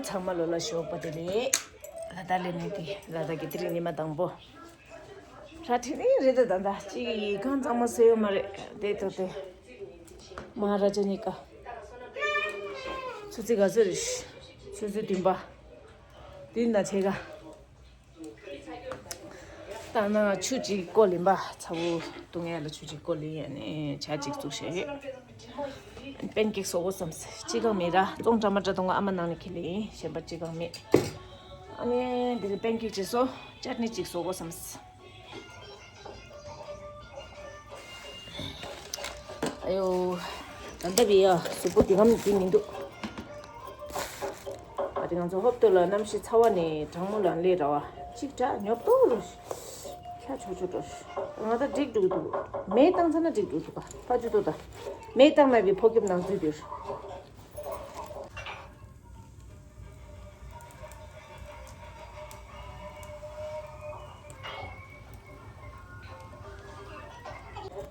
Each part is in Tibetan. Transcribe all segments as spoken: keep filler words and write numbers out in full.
ཚང་མ་ལོ་ལ་ཞོགས་པ་བདེ་ལེགས། ལ་དྭགས་ལ་ནི་དེ་ལ་དྭགས་ཀྱི་དེ་རིང་ཉི་མ་དང་པོ། ར་ཁྲི་ནི་རེད་ད་ད་ད་ཅིག་གང་གཙང་མ་བཟོས་ཡོད་མ་རེད་དེ་ཐོ་དེ། མ་ཧ་ར་ཇ་ཉི་ཀ། ཆུ་ཚོད་ག་ཚོད་རེད། ཆུ་ཚོད་བདུན་པ། བདུན་ན་ཕྱེད་ཀ། ད་ནང་ཆུ་གཅིག་བསྐོལ་ཡིན་པ། ཚ་བོ་བཏུང་ཡ་ལ་ཆུ་གཅིག་བསྐོལ་ཡིན་ཡ་ནི་ཇ་གཅིག་བཙུགས་བྱས། པན་ཀེག་བཟོ་དགོས་བསམས། ཅི་གང་མེད་ར་ཙོང་ཀྲ་མ་ཀྲ་གཏོང་ག་ཨ་མ་ནང་ནས་ཁྱེར་ལེ་ཡིན། གཞན་པ་ཅི་གང་མེད། ཨ་ནི་འདི་ནི་པན་ཀེག་བྱས་སོ། ཅར་ནི་གཅིག་བཟོ་དགོས་བསམས། ཨ་ཡོ། ད་ལྟ་བི་ཡ་གཟུགས་པོ་འདི་གམ་འདི་མི་འདུག་ཨ་དེ་ང་ཚོ་ཧོབ་ཏོ་ལ་གནམ་གཤིས་ཚ་བ་ནས་གྲང་མོ་ལ་སླེབས་ར་བ། གཅིག་དྲག་ཉོབ་ཏོ་རུ། ཁྱ་ཆོ་ཆོ་འགྲོ། ང་ད་འགྲིག་འགྲོ་འདུག་མེ་བཏང་ཚ་ན་འགྲིག་འགྲོ་འདུག་ག་ཕ་ཇུ་ཏོ་ད། མེ་བཏང་མེད་པའི་ཕོ་ཁྱིམ་ནང་འཛུལ་འདུག་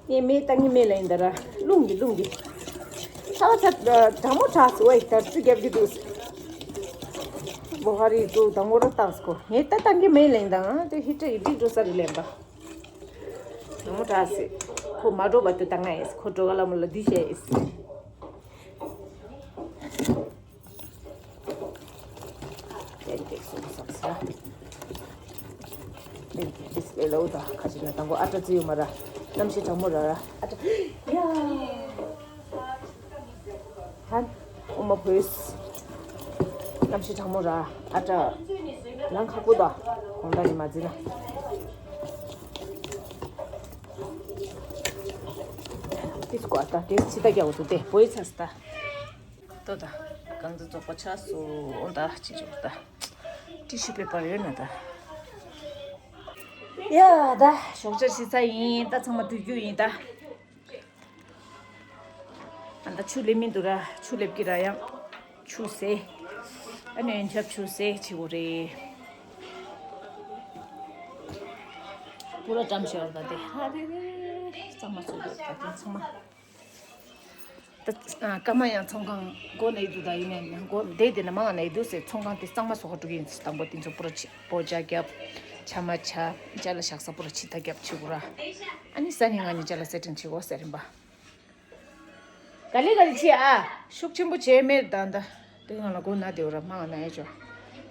ངས་མེ་བཏང་གི་མེད་ལ་ཡིན་ད་ར། རླུང་གི་རླུང་གི། ཚ་བ་ཚ་གྲང་མོ་དྲགས་སོ་ཨེ་དར་ཚུ་རྒྱབ་ཀྱི་འདུག་བོ་ཧ་རི་ཏུ་དང་པོ་ར་བཏང་སྐོ་ངས་ད་བཏང་གི་མེད་ལ་ཡིན་ད་ང་དེ་ཧི་ཊར་ཡི་འགྲིག་འགྲོ་ས་རེད་ལེན་པ། དང་པོ་དྲགས་སོ། ཁོ་མ་འགྲོ་བ་དུ་བཏང་ང་ཡིན། ཁོ་འགྲོ་ག་ལ་མོ་ལ་འདི་བྱས་ཡིན། པན་ཀེག་སོང་བསམ་ས། པན་ཀེག་ཏིས་ལེ་ལོ་ད་ཁ་ཅིག་ན་དང་པོ་ཨ་ཏྲ་ཙི་ཡོད་མ་ར། གནམ་གཤིས་གྲང་མོ་ར་ར་ཨ་ཏྲ། ཡ། ཧན། ཨོ་མ་བོས། གནམ་གཤིས་གྲང་མོ་ར་ཨ་ཏྲ། ལང་ཁ་པོ་ད། གོང་ད་ནི་མ་ཛི་ན། ཏིས་ཀོ་ཨ་ཏྲ་ཏིས་ཆི་ད་རྒྱ་འོ་དུ་ཏེ་བོས་ཚ་སི་ད། ཏོ་ད། གང་ཚ་རྫོགས་པ་ཆགས་སོང་ད་ཅི་བྱུང་ད། ཏི་ཤུ་པེ་པར་ཡོད་ན་ད། ཡ་ད་ཞོགས་ཇ་བྱེད་ས་ཡིན་ད་ཚང་མ་དུས་རྒྱུ་ཡིན་ད། ཨ་ད་ཆུ་ལེབ་མི་འདུག་ར་ཆུ་ལེབ་ཀྱི་ར་ཡང་། ཆུ་སེ། ཨ་ནི་ཡོན་ཆབ་ཆུ་སེ་ཆི་བོ་རེད། པུ་ར་ཀྲམ་ཤེ་བར་ད་དེ་ཧ་རེ་རེ། གཙང་མ་སོ་ཡོད་ད་དེ་ཚང་མ། ད་ཨ་ཀ་མ་ཡང་ཚོང་ཁང་སྒོ་ནས་འདུག་ད་ཡིན་ནས་སྒོ་བསྡད་དེ་ན་མང་ནས་འདུག་ཟེར། ཚོང་ཁང་དེ་གཙང་མ་བཟོ་ག་འགྲོ་གི་ཡིན་ཟེར། དང་པོ་དེ་ཚོ་པུ་ར་ཕྱི་པོ་ཇ་རྒྱབ། ཇ་མ་ཇ། ཇ་ལ་བཞག་ས་པུ་ར་ཕྱི་ཐ་རྒྱབ་བྱེད་དགོས་ར། ཨ་ནི་ས་ཉིན་ང་ཉིན་ཇ་ལ་སེ་ཊིན་བྱེད་དགོས་ཟེར་རིན་པ། ག་ལེ་ག་ལེ་བྱེད་ཨ། ཤུགས་ཆེན་པོ་བྱེད་མེད་ད་ད། དེ་ང་ལ་སྒོ་ན་དེ་བ་ར་མང་ན་ཡ་ཅོ།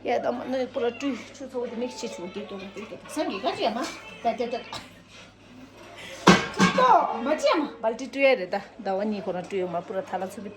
ཡ་ད་མ་ནི་པུ་ར་བཀྲུས་ཆུ་ཚོགས་དེ་མིག་ཆེ་ཆུ་དེ་ཏོ་ར་དེ་ཏོ་སང་གི་ག་ཅི་ཡ་མ། ད་དེ་ཏོ། ཏོ་མ་ཅི་ཡ་མ་བལ་ཏི་བཀྲུས་ཡ་རེད་ད། ཟླ་བ་གཉིས་ཁོ་རང་བཀྲུས་ཡོད་མ་པུ་ར་ཐ་ལ་ཚུ་གི།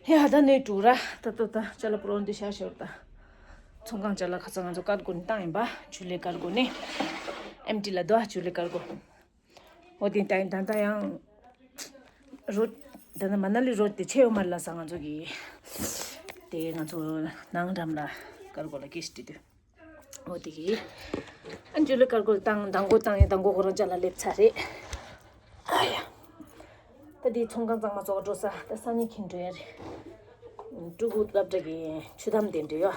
ཧེ་ཧ་ད་ནས་དྲུག་ར་ད་ད་ད་ཅ་ལག་པུ་རོན་འདི་ཤ་ཤོར་ད། ཚོང་ཁང་ཅ་ལག་ཁ་ཚ་ང་ཚོ་ཀར་གོ་ནས་བཏང་ཡིན་པ། ཇུ་ལེ་ཀར་གོ་ནས། ཨེམ་ཊི་ལ་དོ་ཇུ་ལེ་ཀར་གོ། འོ་དེ་ད་ད་ད་ཡང་། རོ། ད་ད་མ་ན་ལི་རོ་དེ་ཆེ་ཡོད་མ་ལ་ས་ང་ཚོ་གི། དེ་ང་ཚོ་ནང་འགྲམ་ལ་ཀར་གོ་ལ་ཀེ་ཤི་དེ་དུ། འོ་དེ་གི། ཨ་ཇུ་ལེ་ཀར་གོ་བཏང་མདང་གོ་བཏང་ཡིན་མདང་གོ་ཁོ་རང་ཅ་ལག་སླེབས་ཚར་རེད། ཨ་ཡ། ད་འདི་ཚོང་ཁང་གཙང་མ་བཟོ་ག་འགྲོ་ས་ད་སང་ཉིན་ཁྱིམ་འགྲོ་ཡ་རེད། ཕྲུ་གུ་སློབ་གྲྭ་གི་ཆུ་དམ་དེ་འདྲ་ཡོད།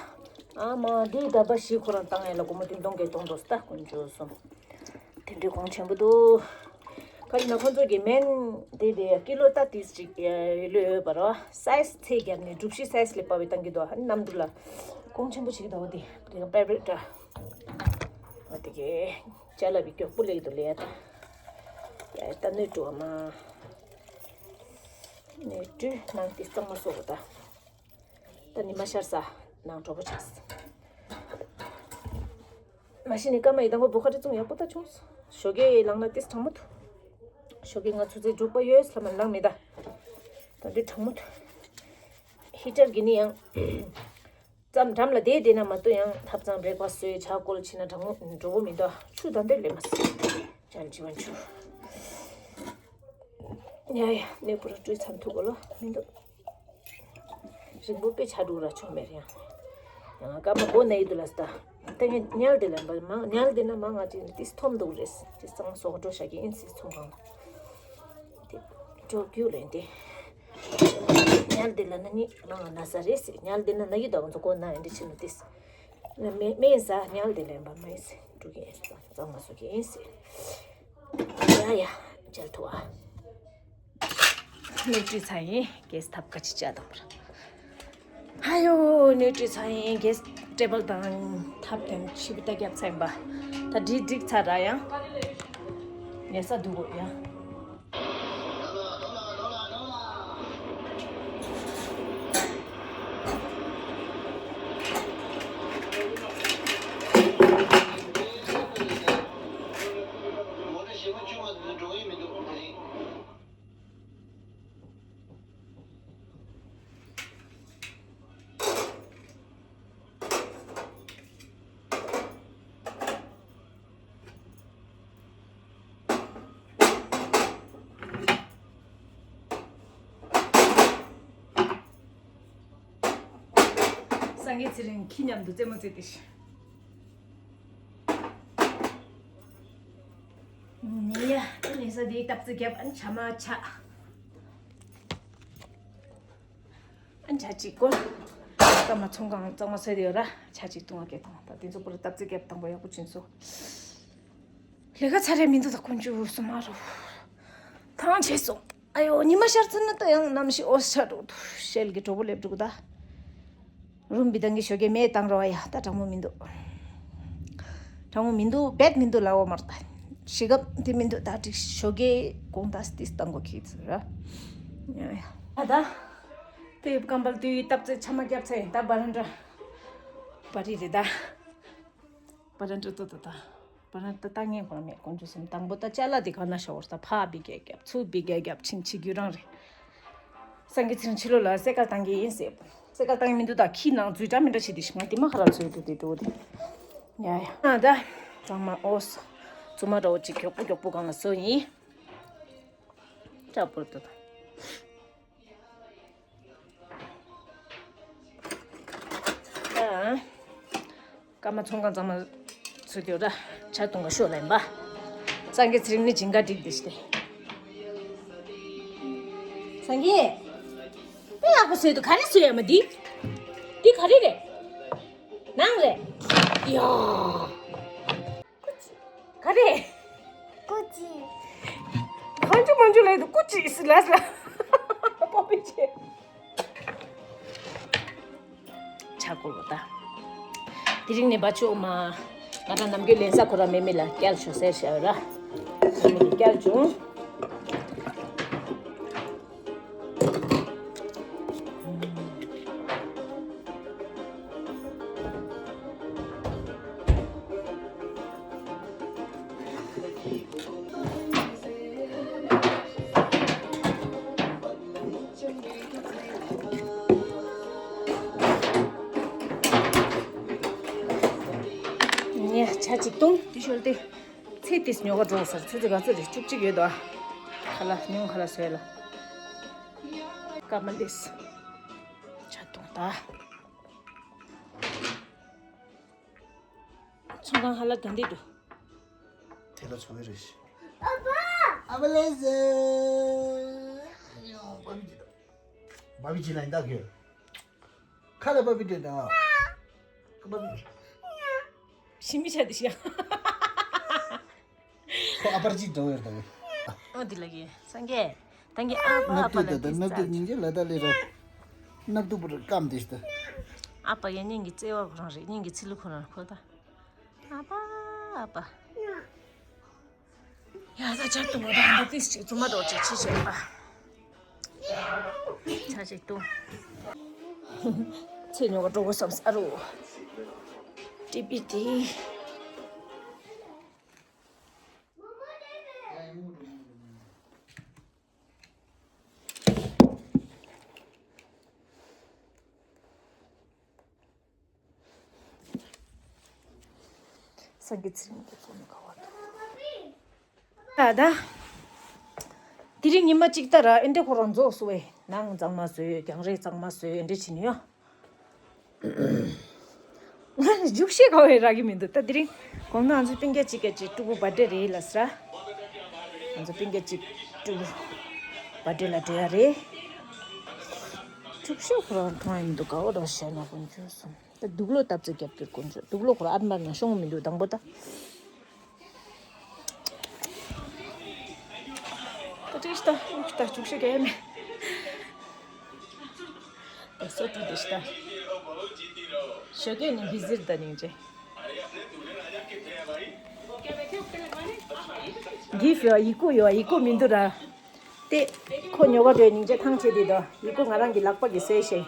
ཨ་མ་འདི་ད་པ་ཞིག་ཁོ་རང་བཏང་ཡ་ལ་སྒོར་མོ་བདུན་སྟོང་བརྒྱད་སྟོང་འགྲོ་ས་ད་དཀོན་མཆོག་གསུམ། དེ་འདྲའི་གོང་ཆེན་པོ་འདུག་ཁ་ཡིན་ན་ཁོང་ཚོ་གི་སྨན་དེ་དེ་ཀི་ལོ་ཏ་ཏིས་ཅིག་ལོས་ཡོད་པ་རོ། སའི་ཛི་ཚད་བརྒྱབ་ནས་གྲུ་བཞི་སའི་ཛི་ལས་པ་བའི་བཏང་གི་འདུག་ཨ་ནི་གནམ་གྲུ་ལ་གོང་ཆེན་པོ་ཞིག་འདུག་དེ་དེ་ག་པེ་བེ་ཏྲ། ཨ་དེ་གའི་ཅ་ལག་བི་མགྱོགས་པོ་ལེགས་འདུག་ལས་ཡ་ད། ཡ་ད་སྣོད་བཀྲུ་བ་མ། སྣོད་བཀྲུ་ནང་དེ་གཙང་མ་བཟོ་དགོས་ད། ད་ནི་མ་ཤར་ས་ནང་གྲོགས་པོ་ཆགས། མ་གཞི་ནས་སྐར་མ་ཡི་དང་པོ་བོ་ཁ་ཏྲི་བཙོང་ཡག་པོ་ད་བྱུང་། ཞོགས་ཀས་ལངས་ན་ཏིས་གྲང་མོ་འདུག་ཞོགས་ཀས་ང་ཆུ་ཚོད་དྲུག་པ་ཡོལ་ལ་མ་ལངས་མེད་ད། ད་འདི་གྲང་མོ་འདུག་ཧི་ཊར་གི་ནི་ཡང་ཙམ་འགྲམ་ལ་བསྡད་བསྡད་ན་མ་གཏོགས་ཡང་ཐབ་ཚང་བྲེག་ཕ་སོས་ཇ་བསྐོལ་ཕྱིན་ན་གྲང་མོ་འགྲོ་གི་མི་འདུག་ཆུ་ད་འདོད་ལས་མ་སྲིད། ཅན་ཅི་བན་ཆུ། ཡ་ཡ་ནས་པུ་ར་སྤྲོད་ཚམ་ཐུག་གོ་ལོ་མི་འདུག་རིང་པོ་དཔེ་ཆ་འགྲོ་ར་ཆོ་མེར་ཡང་། ཡང་སྐར་མ་གོ་ན་ཡི་དུ་ལ་སྟ། ད་ངས་ཉལ་དེ་ལ་འབར་མ་ཉལ་དེ་ན་མ་ང་ཅི་ཏིས་ཐོམ་འདུག་རེད། ཏིས་གཙང་སོག་འགྲོ་ཤ་གི་ཨིན་སི་ཚོང་ཁང་ལ། དེ་ཅོག་རྒྱུ་ལེན་དེ། ཉལ་དེ་ལ་ན་ནི་མ་ང་ན་ས་རེད་སི་ཉལ་དེ་ན་ན་ཡི་དུ་ང་ཚོ་གོ་ན་ཨིན་དི་ཆི་ནུ་ཏིས། ན་མེ་མེ་ས་ཉལ་དེ་ལེན་པ་མེ་སི་འགྲོ་གི་ཨིན་སི་གཙང་མ་སོག་གི་ཨིན་སི། ཡ་ཡ་མཇལ་ཐུ་བ། སྣོད་བཀྲུས་ཚར་ཡིན། གེ་སི་ཐབ་ཀ་ཅི་བཅའ་དང་པོ་ར། ཧ་ཡོ་སྣོད་བཀྲུས་ཚར་ཡིན། གེ་སི་ཊེ་བལ་དང་ཐབ་དང་ཕྱི་པི་ཏ་རྒྱབ་ཚར་ཡིན་པ། ད་འགྲིག་འགྲིག་ཚར་ར་ཡང་། ཉལ་ས་འདུག་གོ་ཡ། སངས་རྒྱས་ཚེ་རིང་ཁྱི་མཉམ་དུ་རྩེད་མོ་རྩེ་དེ་ཤི། ནི་ཡ་ཏི་ནི་ས་དེའི་སྟབས་རྩེ་རྒྱབ་ཨན་ཆ་མ་ཆ། ཨན་ཆ་གཅིག་གོ། སྐར་མ་ཚོང་ཁང་གཙང་མ་ཟེར་ཡོད་ར་ཆ་གཅིག་བཏུང་བ་སྐད་བཏང་ད་དེ་ཚོ་པོ་ར་སྟབས་རྩེ་རྒྱབ་བཏང་པ་ཡག་པོ་བྱིན་སོ། ལས་ཀ་ཚར་རེ་མི་འདུག་ད་དཀོན་མཆོག་སུ་མ་རོ། ཐང་ཆད་སོང་། ཨ་ཡོ་ཉི་མ་ཤར་ཚར་ན་ད་ཡང་གནམ་གཤིས་ཨོ་ཤ་འགྲོ་འདུག་ཤེལ་གྱི་གྲོགས་པོ་སླེབས་འགྲོ་གི་ད། རུམ་བི་དང་གི་ཞོགས་ཀས་མེ་བཏང་རོགས་ཡ་ད་གྲང་མོ་མི་འདུག་གྲང་མོ་མི་འདུག་བེད་མི་འདུག་ལའོ་མར་ད། ཤི་གབ་དེ་མི་འདུག་ད་ཅིག་ཞོགས་ཀས་གོང་ད་སྟིས་བཏང་གོ་ཁྱི་ཚུ་ར། ཡ་ཡ། ཨ་ད། དེ་སྐམ་པལ་དེའི་སྟབས་རྩེ་ཆ་མ་རྒྱབ་ཚེ་ད་བ་རན་འདྲ། བ་རི་རེད་ད། བ་རན་འདྲ་ཏོ་ཏོ་ད། བ་རན་ཏོ་ད་ངས་གོ་མེད་དཀོན་མཆོག་གསུམ་དང་པོ་ད་ཅ་ལག་དེ་ག་ན་ཤ་བོར་ད་ཕ་བི་གེ་རྒྱབ་ཚུ་བི་གེ་རྒྱབ་ཕྱིན་ཆི་རྒྱུ་རང་རེད། སངས་རྒྱས་ཚེ་རིང་ཕྱི་ལོགས་ལ་སེ་ཀལ་བཏང་གི་ཡིན་ཟེར། སེ་ཀལ་བཏང་གི་མི་འདུག་ད་ཁྱི་ནང་འཛུལ་འདྲ་མི་འདྲ་བྱེད་དེ་ཤི་ང་དེ་མ་ཁ་ར་འཛུལ་དུ་དེ་འགྲོ་དེ། ཡ་ཡ་ཨ་ད། གཙང་མ་ཨོ་སོ། བཙུན་མ་འདྲ་བོ་ཅིག་མགྱོགས་པོ་མགྱོགས་པོ་གང་ལ་བཟོ་ཡིན། ཏྲ་པོར་ཏོ་ད། ཨ། སྐར་མ་ཚོང་ཁང་གཙང་མ་ཚུད་དེ་ར་ཇ་འཐུང་ག་ཤོག་ལ་ཡིན་པ། སངས་རྒྱས་ཚེ་རིང་ནི་སྦྱིན་ག་འགྲིག་དེ་ཤི་སྟེ། སངས་རྒྱས། དཔེ་ཡག་པོ་བཟོས་འདུག་ག་རེ་བཟོས་ཡ་མ་འདི། འདི་ག་རེ་རེད། ནང་རེད། ཡ། ག་རེ། ཀུ་ཅི། གང་བྱུང་མང་བྱུང་ལས་དུ་ཀུ་ཅི་ཟེར་ལ་ཟེར་ལ། པོ་པི་ཆེ། ཆ་བསྐོལ་བ་ད། དེ་རིང་ནས་བ་ཆོག་མ། ང་རང་ནམ་རྒྱུན་ལེན་ས་ཁོ་ར་མེ་མེ་ལ་སྐྱལ་ཆོག་ཟེར་བྱ་བ་ར། མེ་མེ་ལ་སྐྱལ་བྱུང་། ཉེ་ཆ་གཅིག་བཏུང་དེ་ཤོར་ཏེ། ཚེ་ཏིས་ཉོ་ག་འགྲོ་ཟེར་ཚེ་ཚེ་ག་ཚོད་རེད་བཅུ་གཅིག་ཡོད་དོ། ཁ་ལ་ཉུང་ཁ་ལ་བཟོས་ལ། སྐར་མ་ལིས། ཆ་གཏོང་ད། ཚོང་ཁང་ཧ་ལ་ག་འདི་འདུག་དེ་ལ་ཚོ་བའི་རེད། ཨ་བ་ལེ་ཟེ། བ་བི་ཅི་ལ་ཡིན་ད་གི། ཁ་ལ་བ་བི་དེ་ད། ཁ་བ་བི། ཞི་མི་ཆ་དེ་ཤི་ཡ། ཁོ་ཨ་པར་ཅི་འགྲོ་ཡོད་ད་གི། ཨོ་དེ་ལ་གི་སངས་རྒྱས། ད་གི་ཨ་ཕ་ཨ་ནབ་ཕ་ཏུ་ལ་ད་ད་གི་ནབ་ཏུ་རྩ་སྙིང་རྗེ་ལ་ད་ལེ་རོ། ནབ་ཏུ་པུ་ར་ཀམ་དེ་ཤི་ད། ཨ་ཕ་ཡ་སྙིང་གི་བརྩེ་བ་ཁོ་རང་རེད། སྙིང་གི་ཚིལ་ལུ་ཁོ་རང་ཁོ་ད། ཨ་ཕ་ཨ་ཕ། ཡ་ད་ཅར་དུ་ངོ་ད་འདི་ཏིས་ཅིག་བཙུན་མ་རྡོག་ཅིག་ཕྱི་བྱས་པ། ཆ་ཅིག་ཏུ། ཚེ་ཉོ་ག་འགྲོ་གོ་བསམ་ས་རུ། ཏི་པི་ཏི། སངས་རྒྱས་ཚེ་རིང་གི་ཚོགས་ནི་ག་བ་དང་། ད་ད། དེ་རིང་ཉི་མ་གཅིག་ལྟ་ར་ཨེ་འདྲ་ཁོ་རང་རྫོགས་སོ་བས། ནང་གཙང་མ་བཟོས། གྱང་རེ་གཙང་མ་བཟོས། ཨེ་འདྲ་བྱིན་ཡོད། ང་རྒྱུགས་ཤེས་ག་བས་རག་གི་མི་འདུག་ད་དེ་རིང་དགོང་ན་ང་ཚོ་སྤུན་ཀྱག་གཅིག་ག་ཅིག་ཕྲུ་གུ་བར་ཌེ་རེད་ལ་ཟེར། ང་ཚོ་སྤུན་ཀྱག་གཅིག་ཕྲུ་གུ་བར་ཌེ་ལ་འགྲོ་ཡ་རེད། རྒྱུགས་ཤེས་ཁོ་རང་མཐོང་ཡ་མི་འདུག་ག་བ་ར་ཤ་ན་དཀོན་མཆོག་གསུམ། ད་དུག་ལོག་ཏབ་ཙེ་རྒྱབ་ཀྱི་དཀོན་མཆོག་དུག་ལོག་ཁོ་ར་ཨར་མར་ན་ཤོང་མི་འདུག་དང་པོ་ད། ད་ཏིས་ད་ཏིས་ད་བཅུག་ཤེས་ག་ཡ་མེད། ད་སོ་ཏུ་ཏིས་ད། ཞོགས་ཀས་ནི་བི་ཟིར་ད་ནིང་ཅེ། གིཕ་ཡོད་ཡི་གུ་ཡོད་ཡི་གུ་མི་འདུག་ར། ཏེ། ཁོ་ཉོ་ག་འགྲོའི་སྙིང་རྗེ་ཐང་ཆད་དེ་དོ། ཡི་གུ་ང་རང་གི་ལག་པ་གི་སེ་ཤེ།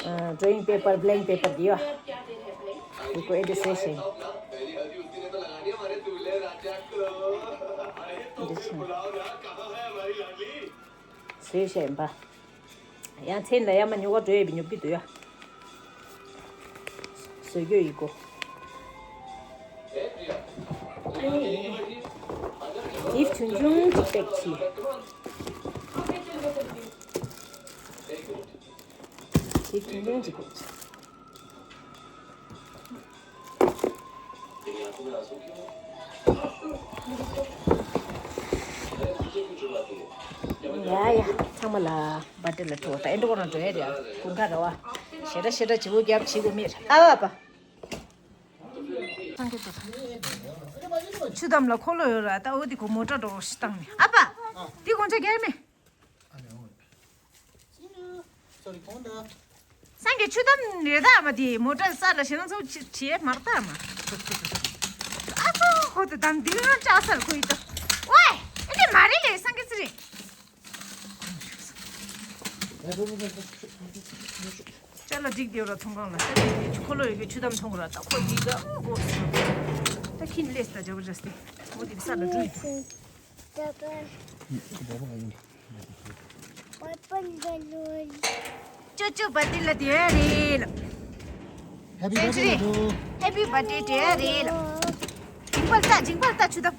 ཨ། drawing paper blank paper དེ་ཡོ། ཡི་གུ་ཨེ་དེ་སེ་ཤེ། འདི་ཆེན། སེ་ཤེ་ཡིན་པ། ཡང་མཚན་ལ་ཡ་མ་ཉོ་ག་འགྲོ་ཡས་པའི་ཉོབ་ཀྱི་འདུག་ཡ། བཟོ་རྒྱུ་ཡི་གོ། ཡིབ་ཆུང་ཆུང་ཅིག་པེག་ཕྱིས། ཡིབ་ཆུང་ཆུང་ཅིག་པེག་ཕྱིས། ཡ་ཡ། ཚང་མ་ལ་བར་ཌེ་ལ་འགྲོ། ད་ཨེ་འགྲོ་གོ་ན་འགྲོ་ཡ་རེད། ཨ། དགུན་ཁ་རེད་བ། ཞེ་དྲག་ཞེ་དྲག་བྱེད་དགོས་རྒྱབ་བྱེད་དགོས་མེད། ཨ་བ་པ། སངས་རྒྱས་ཏོ། ཆུ་དམ་ལ་འཁོར་ལོ་ཡོད་ར། ད་འོ་དེ་གོ་མོ་ཊ་འགྲོ་ཞིག་བཏང་ནས། ཨ་ཕ། དེ་དགོང་ཆ་རྒྱག་མེད། སངས་རྒྱས་ཆུ་དམ་རེད་ད། ཨ་མ་དེ་མོ་ཊ་ས་ལ་ཞེ་ན་ཚོ་ཆི་ཆི་མར་ད་མ། ཨ་ཚོ་ཧོ་དེ་དམ་དེ་ང་ཅག་སར་ཁོ་ཡི་ད། ཝེ། ཨེ་དེ་མ་རེད་ལེ། སངས་རྒྱས་ཚེ་རིང་། ཅ་ལག་སྒྲིག་བསྡད་ར་ཚོང་ཁང་ལ། ད་ཁོ་ལོ་ཡོད་གི་ཆུ་དམ་ཐོང་ར། ད་ཁོ་འདི་ག་འོ་གོ། ད་ཁྱིན་ལེས་ད་ཇ་བ་ཇ་སྟེ། འོ་དེ་ས་ལ་འགྲོ་ཡི། ཅོ་ཅོ་བར་ཌེ་ལ་དེ་རེད་ལ། Happy birthday to you. Happy birthday དེ་རེད་ལ། ཇིང་པར་ལྟ་ཇིང་པར་ལྟ་ཆུ་དམ།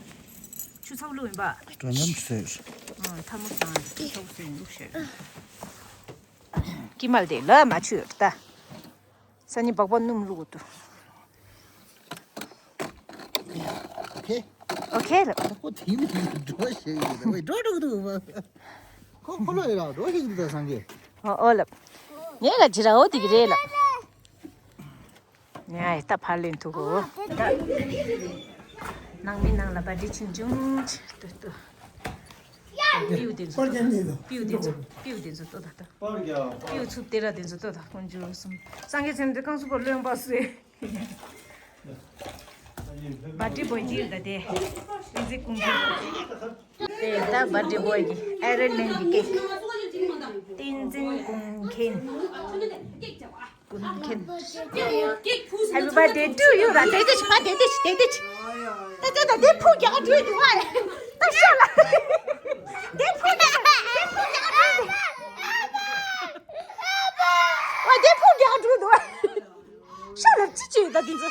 ཆུ་ཚ་བོ་བླུགས་ཡིན་པ། དྲོ་ཉམས་སོས། ཨ། ཐལ་མོ་སྒང་ཆུ་ཚ་བོ་སོས་ཡིན་བླུགས་ཤེས། ཀི་མལ་དེ་ལ་མ་ཆུ་ཡོད་ད། ས་ནི་སྦག་སྦག་སྣུམ་བླུགས་འདུག་ཨོ་ཁེ། ཨོ་ཁེ་ལ། ཁོ་དེ་མི་འགྲོ་ཤེས་ཡོད་ད། འགྲོ་འགྲོ་འདུག་མ། ཁོ་ཁོ་ལོ་ཡོད་ལ་འགྲོ་ཤེས་འདུག་ད་སངས་རྒྱས། ཨོ་ཨོ་ལ། ངས་ལ་ཇི་ར་འོ་དེ་གི་རེད་ལ། ཡ་ཡ་ད་ཕར་ལེན་ཐུག་གོ། ནང་མི་ནང་ལ་བར་ཌེ་ཆུང་ཆུང་ཅིག་ཏུ་ཏུ། པིའུ་དེ་ཚོ། པིའུ་དེ་ཚོ། པིའུ་དེ་ཚོ་ཏོ་ད་ཏོ། པིའུ་ཚུབ་དེ་ར་དེ་ཚོ་ཏོ་ད་དཀོན་མཆོག་གསུམ། སངས་རྒྱས་ཚེ་རིང་དེ་རྐང་ཚུགས་པ་བློན་པ་སུ། བར་ཌེ་བོའི་དེ་ཡོད་ད་དེ། ཨིན་ཛི་ཀུང་གི། དེ་ད་བར་ཌེ་བོའི་གི་ཨའི་རན་མེན་གི་ཀེག་བསྟན་འཛིན་ཀུང་མཁྱེན། ཀུན་མཁྱེན། Happy birthday to you ར། དེ་དེ་ཆི་མ་དེ་དེ་ཆི་དེ་དེ་ཆི། ད་དེ་ད་དེ་ཕུག་རྒྱག་འགྲོ་འདུག་ཨ། ད་ཤ་ལ། དེ་ཕུག་རྒྱག་དེ་ཕུག་རྒྱག་འགྲོ་འདུག་ཨ། དེ་ཕུག་རྒྱག་འགྲོ་འདུག་ཨ། ཤ་ལ་ཅི་ཅི་ད་དེ་ཚོ།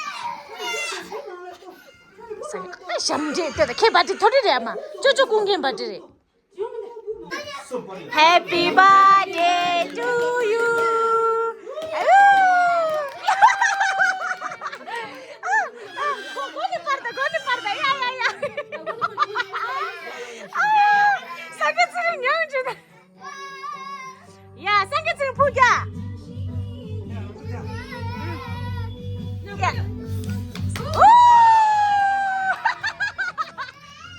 ཞབས་འདྲེ་དེ་ད་ཁྱེད་བར་ཌེ་ཐོ་རེ་རེད་ཨ་མ། ཅོ་ཅོ་ཀུང་མཁྱེན་བར་ཌེ་རེད། Happy birthday to you. གོ་ནི་པར་ད་གོ་ནི་པར་ད་ཡ་ཡ་ཡ། སངས་རྒྱས་ཚེ་རིང་ཉང་ཅི་ད། ཡ་སངས་རྒྱས་ཚེ་རིང་ཕུག་རྒྱག་ཡ། ཨོ།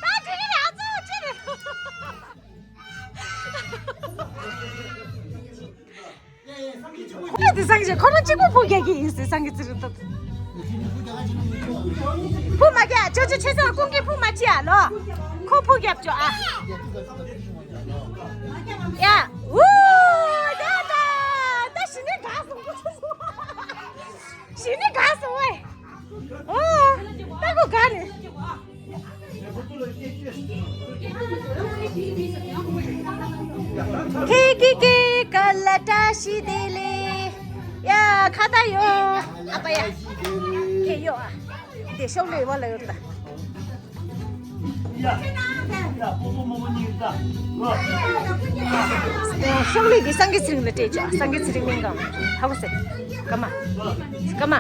ད་ སངས་རྒྱས་ཁོ་རང་གཅིག་པུ་ཕུ་རྒྱག་གི་ཡིན་ཟེར། སངས་རྒྱས་ཚེ་རིང་ད། ཕུ་མ་རྒྱག་ཅོ་ཅོ་ཆེ་སང་ཀུན་གྱིས་ཕུ་མ་ཅི་ཨ་ལོ། ཁོ་ཕུ་རྒྱབ་ཅོ་ཨ། ཡ། ཨུ། ད་ད་ད་ཞི་ནི་ག་སོང་། ཞི་ནི་ག་སོང་ཨེ། ཨོ། ད་ཁོ་ག་རེད། ཁེ་ཁེ་ཁེ་ཀ་ལ་བཀྲ་ཤིས་བདེ་ལེགས། ཡ་ཁ་ད་ཡོ། ཨ་པ་ཡ། ཁེ་ཡོ་ཨ། དེ་ཤོག་ལེ་བ་ལ་ཡོད་ད། ཤོག་ལེ་དེ་སངས་རྒྱས་ཚེ་རིང་ལ་སྤྲད་ཅོ། སངས་རྒྱས་ཚེ་རིང་མིང་གང་ཧ་གོ་སེ། ཀ་མ། ཀ་མ།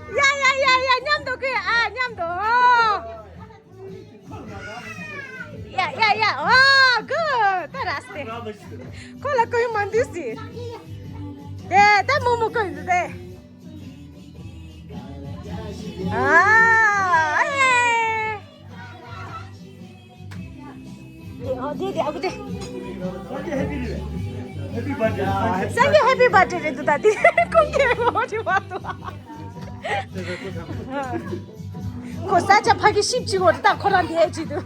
ཡ་ཡ་ཡ་ཡ། མཉམ་དུ་ཀུན། ཨ། མཉམ་དུ། ཡ་ཡ་ཡ། ཨ། གུ། ད་ར་སྟེ། ཁོ་ལ་ཀུན་མ་འདུས་སི། དེ་ད་མོ་མོ་ཀུན་འདུས་ཏེ། ཨ། ཨེ། ཨོ་དེ་དེ་ཨ་ཁུ་དེ། Happy birthday. སངས་རྒྱས་ཧེ་པི་བྷར་ཐི་ཌེ་རེད་འདུག་ད་དེ་ཀུན་གྱི་ངོ་ཅི་བ་འདུག་ཁོ་ས་ཆ་ཕ་གི་ཤིབ་ཅིག་འོ་ད་ཁོ་རང་དེ་ཅི་འདུག་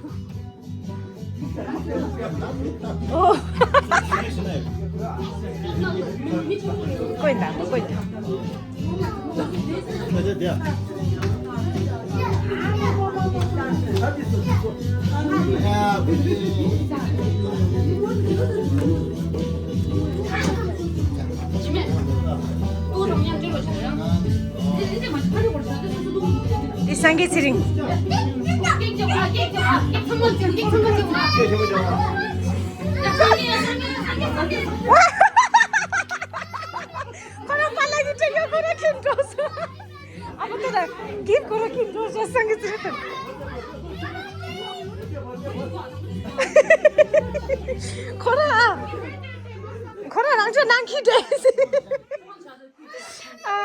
ཨོ། ཀོན་ད་ཀོན་ད། འདི་སངས་རྒྱས་ཚེ་རིང་། ཁོ་རང་པཱ་ལགས་ཀྱི་སྤྲད་ཡོད། ཁོ་རང་ཁྱེར་འགྲོ་སོང་། ཨ་ཁུ་ད་ལ་གིབ་ཁོ་རང་ཁྱེར་འགྲོ་སོང་། སངས་རྒྱས་ཚེ་རིང་དང་། ཁོ་རང་ཨ། ཁོ་རང་རང་ཚོད་ནང་ཁྱེར་འགྲོ་སོང་། ཨ།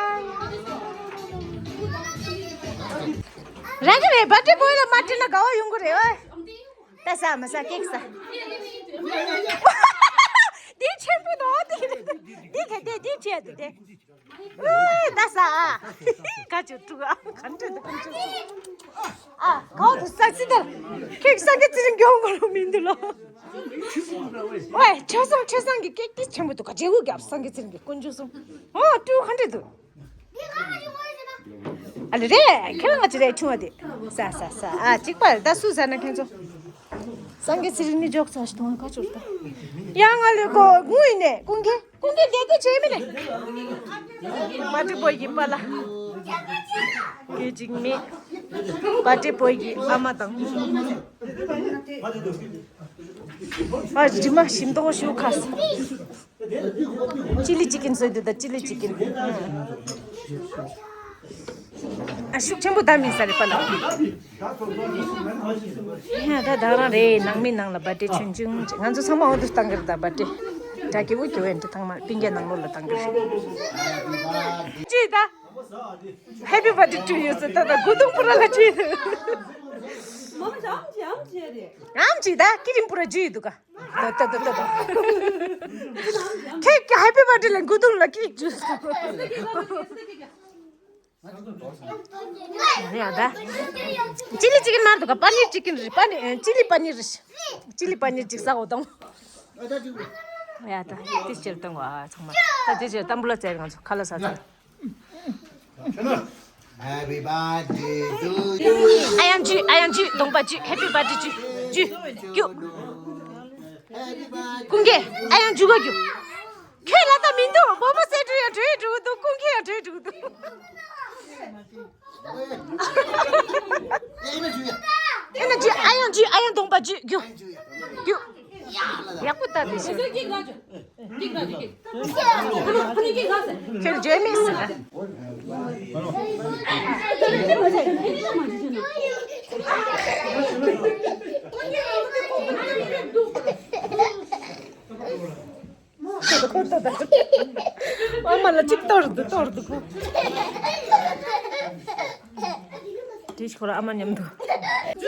རང་གི་རེད། བར་ཐི་ཌེ་བོའི་ལ་མ་སྤྲད་ན་དགའ་བ་ཡོང་གི་རེད་ཨ། ད་ཟ་མ་ཟ་ཀེག་ཟ། འདི་ཆེན་པོ་ནོ་དེ་རེད། འདི་ག་དེ་འདི་བྱས་འདུག་དེ། ཨོ་ད་ཟ་ཨ། ཁ་ཆུ་ཀྲུག་ཨ། ག་འདྲ་འདུག་ཁ་ཆུ་ཨ། གའོ་དུ་ཟ་ཙི་ལྟར། ཁེག་ས་གི་ཙི་རིང་གྱོང་གོ་རུ་མི་འདུག་ལོ། ཝེ་ཆོས་སང་ཆོས་སང་གི་ཀེག་ཏིས་ཆེན་པོ་འདུག་ག་རྗེ་བོ་རྒྱབ་སང་གི་ཙི་རིང་གི་དཀོན་མཆོག་གསུམ། ཨོ་ཀྲུག་ག་འདྲ་འདུག་ཨ་ལེ་རེད། ཁྱེད་རང་ང་ཅི་རེད་ཆུང་བ་དེ། ས་ས་ས་ཨ་གཅིག་པ་ད་སུ་ཟ་ན་ཁྱེད་ཚོ། སངས་རྒྱས་ཚེ་རིང་ནི་འཇོག་ཚར་ཞིག་གཏོང་བ་ཁ་ཆུར་ད། ཡང་ང་ལོས་གོ་དངུལ་ཡིན་ནས་ཀུན་མཁྱེན་ཀུན་མཁྱེན་བསྡད་དེ་བྱས་མི་ནས། བར་ཐི་ཌེ་བོ་ཡི་པཱ་ལགས། སྐད་ཅིག་མེད། བར་ཐི་ཌེ་བོ་ཡི་ཨ་མ་དང་། ཨ་རི་མ་ཞིམ་མདོག་ཞུ་ཁ། ཅི་ལི་ཅི་ཀིན་བཟོས་འདུག་ད་ཅི་ལི་ཅི་ཀིན། ཨ་ཤུགས་ཆེན་པོ་ད་མིན་ས་རེད་པཱ་ལགས། ཧེ་ད་ད་རང་རེད། ནང་མི་ནང་ལ་བར་ཐི་ཌེ་ཆུང་ཆུང་ཅིག་ང་ཚོ་ཚང་མ་འོ་འདུག་བཏང་གི་རེད་ད་བར་ཐི་ཌེ། དྲ་སྐྱིད་པོ་གི་འོན་ཏེ་ཚང་མ་སྤུན་ཀྱག་ནང་ལོགས་ལ་བཏང་གི་རེད། ཅི་ད། Happy birthday to you ཟེར་ད་ད་གུ་དུང་པུ་ར་ལ་ཅི། ཨམ་ཅི་ད་ཀི་རིང་པུ་ར་ཅི་འདུག་ག་ད་ད་ད་ད་ད། ཁེག་ཧེ་པི་བར་ཐི་ཌེ་ལ་གུ་དུང་ལ་ཀེག་ཅུ། ཡ་ད། ཅི་ལི་ཅི་ཀིན་མ་འདུག་ག་པ་ནིར་ཅི་ཀིན་རེད། པ་ནི་ཅི་ལི་པ་ནིར་རེད། ཅི་ལི་པ་ནིར་ཅིག་ཟ་འོ་དང་། ཡ་ད་དེ་ཕྱིར་གཏོང་བ་ཚང་མ། ད་དེ་ཕྱིར་ཏམ་བུ་ལ་བཙལ་ང་ཚོ་ཁ་ལག་ཟ་ཚར། Happy birthday to you. ཨ་ཡང་ཅུ། ཨ་ཡང་ཅུ། གདོང་པ་ཅུ། Happy birthday ཅུ། ཅུ། ཀྱུ། Happy birthday. ཀུན་མཁྱེན་ཨ་ཡང་ཅུ་ག་ཀྱུ། ཁྱོད་ལ་ད་མི་འདུག་བོ་བོ་སེ་འགྲོ་ཡ་འགྲོ་ཡ་འགྲོ་འདུག་ཀུན་མཁྱེན་ཡ་འགྲོ་ཡ་འགྲོ་འདུག་ཨེ་ན་ཅུ། ཨ་ཡང་ཅུ། ཨ་ཡང་གདོང་པ་ཅུ། ཀྱུ། ཀྱུ། ཡག་པོ་ལྟ་དེ་ཤོད། ཁྱོད་བརྗོད་མེད་ཟེར་ན། ཨ་མ་ལ་གཅིག་གཏོར་འདུག་གཏོར་འདུག་གོ། དེ་ཁོ་ར་ཨ་མ་མཉམ་དུ།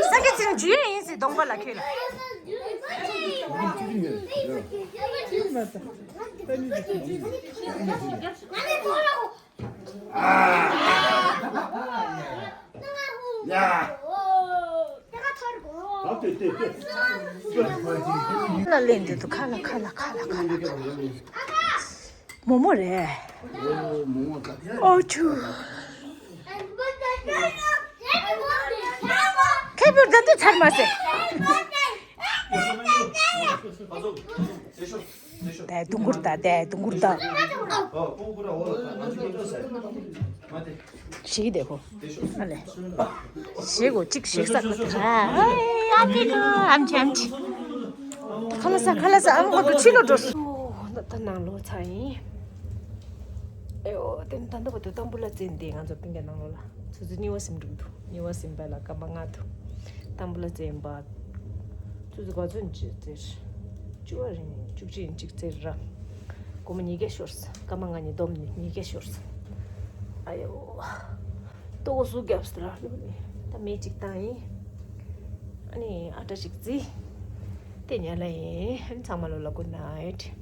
ས་གི་ཚིག་འཇུ་ཡ་ཡིན་ཟེར་གདོང་པ་ལ་ཁྱོད་ལ། ལ་ལེན་དུ་དུ་ཁ་ལ་ཁ་ལ་ཁ་ལ་ཁ་ལ། མོ་མོ་རེད། ཨོ་ཆུ། ཁེ་པུར་ད་དུ་ཚར་མ་ཟེར། དེ་དུང་གུར་ད་དེ་དུང་གུར་ད། ཞིག་དེ་ཧོ། ཨ་ལེ། ཞེ་གོ་གཅིག་ཞེ་ས་གོ། ཨ་ཨ་ཕི་གོ་ཨམ་ཆི་ཨམ་ཆི། ཁ་ལ་ས་ཁ་ལ་ས་ཨམ་གོ་དུ་ཕྱི་ལོ་འགྲོ་སོ། ད་ནང་ལོགས་ཚར་ཡིན། ཨེ་ཨོ་དེ་ད་ད་བ་དུ་ཏམ་བུ་ལ་ཙེན་དེ་ང་ཚོ་པིང་ག་ནང་ལོགས་ལ་ཚུ་ཚུ་ཉི་བ་སིམ་འགྲུབ་འདུག་ཉི་བ་སིམ་པ་ལ་སྐར་མ་ལྔ་འདུག་ཏམ་བུ་ལ་ཙེན་པ། ཚུ་ཚུ་ག་ཚོད་ཅིག་ཙེར། བཅུ་བ་རིང་བཅུ་གཅིག་ཡིན་ཅིག་ཙེར་ར། སྒོར་མོ་ཉིས་བརྒྱ་ཤོར་སོང་། སྐར་མ་ལྔ་ཉིས་བསྡོམས་ནས་ཉིས་བརྒྱ་ཤོར་སོང་། ཨ་ཡོ། ལྟོ་གོ་སུ་རྒྱབ་སྟེ་ར་ལོ་ནི། ད་མེ་གཅིག་བཏང་ཡིན། ཨ་ནི་ཨ་ཏྲ་ཞིག་བརྫིས། དེ་ཉལ་ལ་ཡིན། ཨ་ནི་ཚང་མ་ལོ་ལ་good night།